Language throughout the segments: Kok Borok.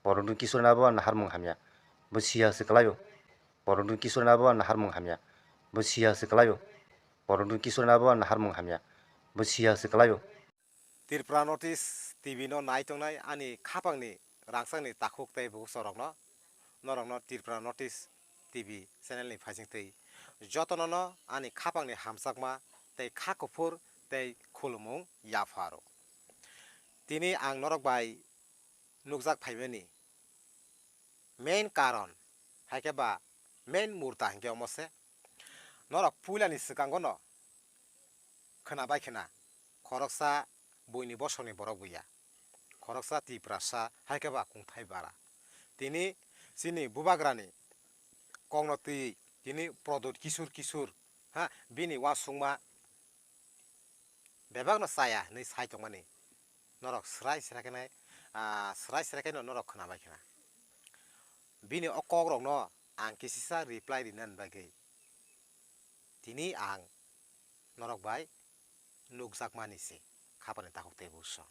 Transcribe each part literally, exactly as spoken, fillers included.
Porodun Kishore nabo naharmung hamya. Bo siya se kwlaio. Porodun Kishore nabo naharmung hamya. Bo siya se kwlaio. Porodun Kishore nabo naharmung hamya. Bo siya se kwlaio. Tripura Notice T V no nai tongnai ani khapangni rangchakni takhuk tei bukusorokno, norokno Tripura Notice T V channel ni phaisingtwi jotonono ani khapangni hamjakma tei kha kuphur tei khulumung yapharo. Tini ang norok bai nukjak phaimani main karon, hai khe ba main murta hinkhe omo se. Norok puilani swkango no khwnabai khwna, khoroksa buini bosongni borok buya, khoroksa Tiprasa hai khe ba kungthai bara. Tini chini bubagrani kokno twi tini Prodot Kishore Kishore, ha, bini uansukma bebakno chaya hinwi sai tongmani norok srai srai khe nai, ah, srai srai khe no norok khwnabai khwna. Bini o kokrokno ang kisisa reply rinani bagwi tini ang norok bai nukjakmani se khapani takhuk tei buksong.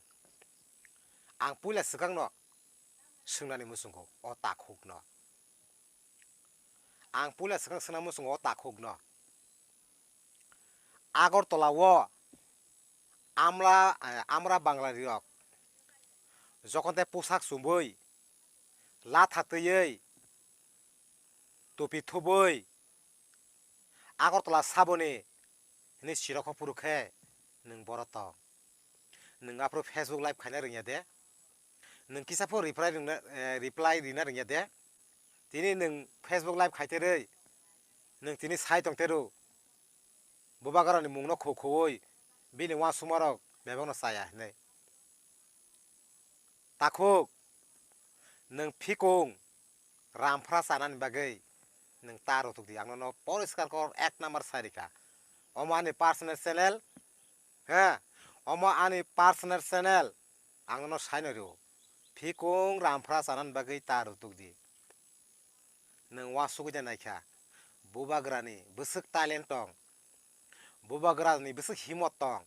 Ang puila swkangno swngnani muchungo o takhukno. Ang puila swkang swngna muchungo o takhukno. Agartala o amla, eh, amra Bangla rok jokhon tei pusak chumui, latha twiwi, tupi thubui, Agartala saboni hinwi chirokho phuru khe nwng boro tong. Nwng aphuru Facebook live khaina rwngya de? Nwng kisa pho reply rwngna, eh, reply rina rwngya de? Tini nwng Facebook live khai terwi nwng tini sai tong teru. Bubagrani mungno khou khouwi bini uansukmarok bebakno chaya hinwi. Takhuk, nwng phikung ramphra chanani bagwi nwng ta rutuk di, ang nono poriskar kor ek number sai rikha. Omo ani personal channel, ha, omo ani personal channel, ang nono saino rio. Phikung ramphra chanani bagwi ta rutuk di. Nwng uansugwi de naikha, bubagrani bwswk talent tong, bubagrani bwswk himot tong,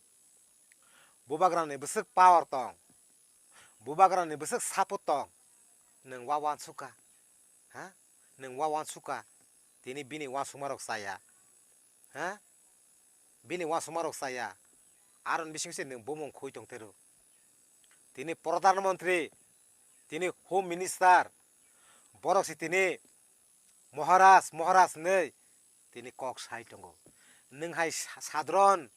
bubagrani bwswk power tong, bubagrani bwswk support tong, nwng wa uansukha, ha? Nwng wa uansukha, tini bini uansukmarok chaya, ha? Bini uansukmarok chaya, aroni bisingse nwng bumung khui tong teru. Tini Pradhan Mantri, tini Home Minister, borok se tini Maharaj, Maharaj hinwi tini kok sai tongo. Nwng hai sa-, sadron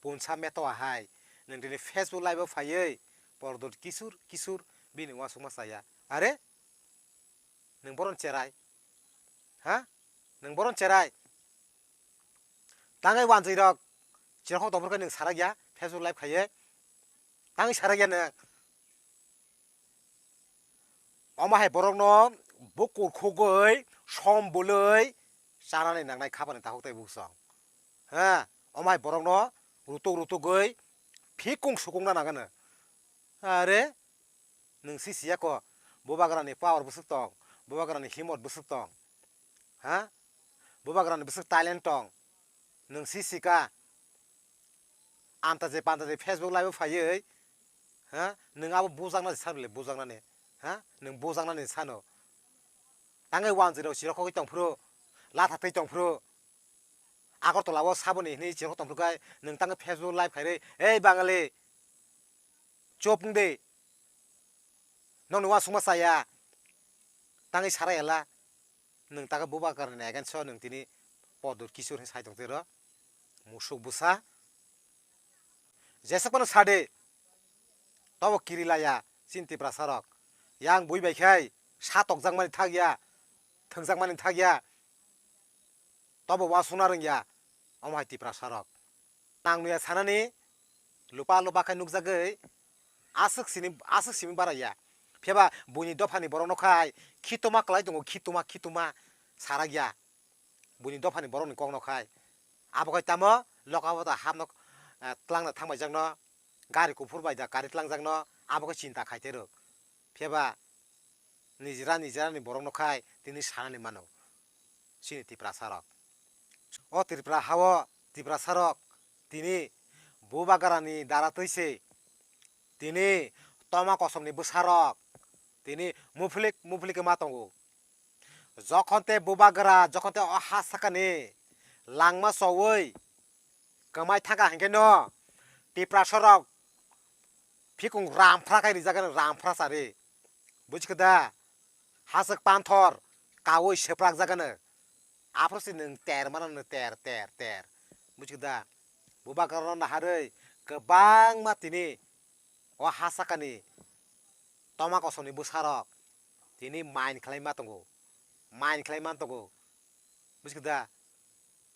punsa metoa hai, nwng tini Facebook live o phaiwi Pordot Kishore, Kishore bini uansukma chaya. Are? Nwng boron cherai? Ha? Nwng boron cherai? Tangwi wanjwi rok chirokho tongphuru khe nwng sarakya Facebook live khaiwi. Tangwi sarakya nwng. Omo hai borokno bukur khugwi som bwlwi chanani nangnai khapani takhuk tei buksong. Ha, omo hai borokno rutuk rutugwi phikung sukungna nangano. Are, nwng si siya ko, bubagrani power bwswk tong, bubagrani himot bwswk tong. Ha? Bubagrani bwswk talent tong. Nwng si sika. Amta je panta je Facebook live o phaiwi, ha? Nwng abo bujakna je sano le bujaknani. Ha? Nwng bujaknani sano. Tangwi wanjwi rok chirok khogwi tongphuru, latha twi tongphuru. Agartala o saboni hinwi chirok tongphuru khai nwng tangwi Facebook live khairwi, "Ei Bangali, chop wng di. Nokni uansukma chaya." Tangwi sarai ela. Nwng taga bubagrani against o nwng tini Pordot Kishore hinwi sai tong tiro. Musuk bwsa. Jeswk phano sadi. Tobo kirilaya chini Tiprasa rok. Yang bui bai khai sa tokjakmani thakya. Thwngjakmani thakya. Tobo uansukna rwngya. Omo hai Tiprasa rok. Nangmaya sanani lupa lupa khe nukjagwi aswk sini, aswk simi baraya. Phiya ba buini dophani borokno khai khituma kwlai tongo, khituma, khituma sarakya buini dophani borokni kokno khai. Abo khai tamo loka bota hapno, eh, tlangna thangmaijakno, gari kuphur bai da gari tlangjakno abo khai chinta khai terok. Phiya ba nijera nijerani borokno khai tini sanani mano chini Tiprasa rok. O Tripura hao Tiprasa rok tini bubagrani dara twi se tini toma kosomni bwsa rok Tini muphilik muphilik ma tongo. Jokhon te bubagra, jokhon te o ha sakani langma chowi kwmai thangkha hinkhe no Tiprasarok phikung ramphra khai rijak gana, ramphra chari. Bujikha da? Haswk panthor kawi swprak jak gana. Aphuru se nwng ter mano, nwng ter, ter, ter. Bujikha da? Bubagra no naharwi kwbangma tini o ha sakani toma kosongni bwsarok tini mind khlai ma tongo, mind khlai man tongo. Bujikha da?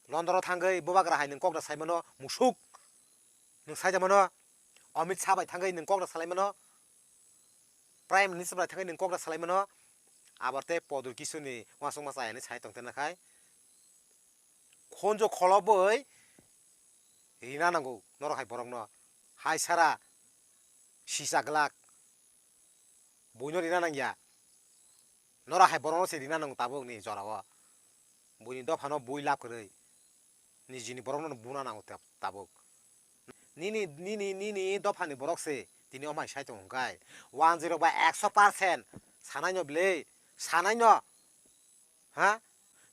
London o thangwi bubagra hai nwng kok da sai mano musuk, nwng sai da mano Amit Shah bai thangwi nwng kok da salai mano, Prime Minister bai thangwi nwng kok da salai mano, abar tei Podul Kisuni uansukma chaya hinwi sai tong tena khai. Khonjo kholobwi rina nango norok hai borokno, hai sara sisa glak buino rina nangya, norok hai borokno se rina nango tabuk ni jorao, buini dophano bui lab kwrwi nijini borokno buna nango tab-, tabuk. Nini, nini, nini dophani borok se tini omo hai sai tongo hwnkhe, wanjwi rok ba ekso percent sanai no bwle, sanai no. Ha?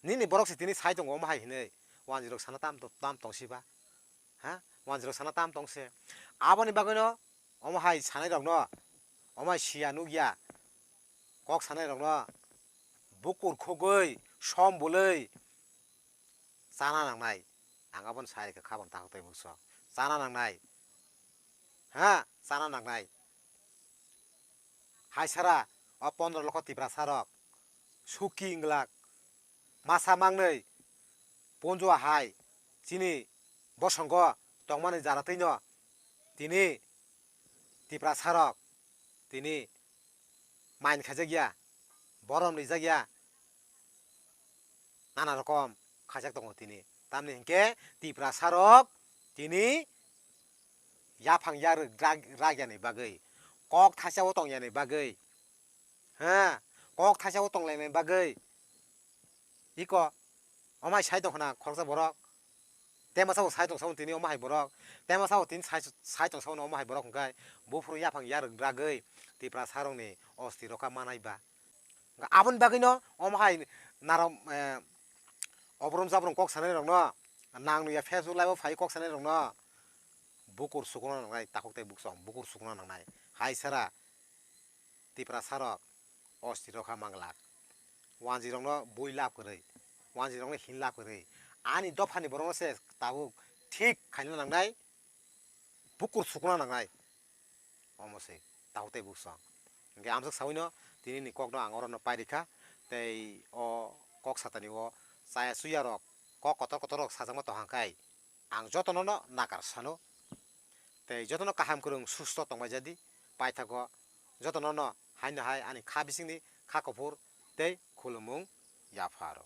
Nini borok se tini sai tongo omo hai hinwi. Wanjwi rok sana tam, tam tong si ba? Ha? Wanjwi rok sana tam tong se. Aboni bagwi no omo hai sanai rok no, omo hai siya nukya, kok sanai rok no bukur khugwi, som bwlwi chana nangnai. Ang aboni sai rikha khabang takhuk tei bukso. Chana nangnai. Ha? Chana nangnai. Hai sara o pondro lokho Tiprasa rok suki wng glak. Masa mangnwi punjua hai chini bosongo tongmani jara twino tini Tiprasa rok tini main khaijak ya, borom rijak ya, nana rokom khaijak tongo tini. Tamni hinkhe Tiprasa rok tini yaphang yarwk rak-, rakyani bagwi, kok thaisa o tongyani bagwi, ha, kok thaisa o tonglainani bagwi iko omo hai sai tongkhna khoroksa borok, temasa bo sai tongsao tini omo hai borok, temasa bo tini sai, sai tongsao omo hai borok hwnkhe buphuru yaphang yarwk ragwi Tiprasa rokni osti rokha manai ba. Aboni bagwino omo hai narom, eh, obrom jabrom kok sanai rokno nang nuya Facebook live o phai kok sanai rokno bukur sukuna nangnai, takhuk tei bukchong bukur sukuna nangnai. Hai sara Tiprasa rok osti rokha manglak. Wanjwi rokno bui lab kwrwi, wanjwi rokno hin lab kwrwi. Ani dophani borokno se tabuk thik khaina nangnai, bukur sukuna nangnai. Omo se takhuk tei bukchong. Hinkhe amswk sawino tini ni kokno ang orono pairikha. Tei o kok satani o chaya chuya rok, kok kotor kotor rok sajakma tongkha khai ang jotono no nakar sano. Tei jotono kaham kwrwng susto tongbai jadi, paithago jotono no haino hai ani kha bisingni kha kuphur tei khulumung yapharo.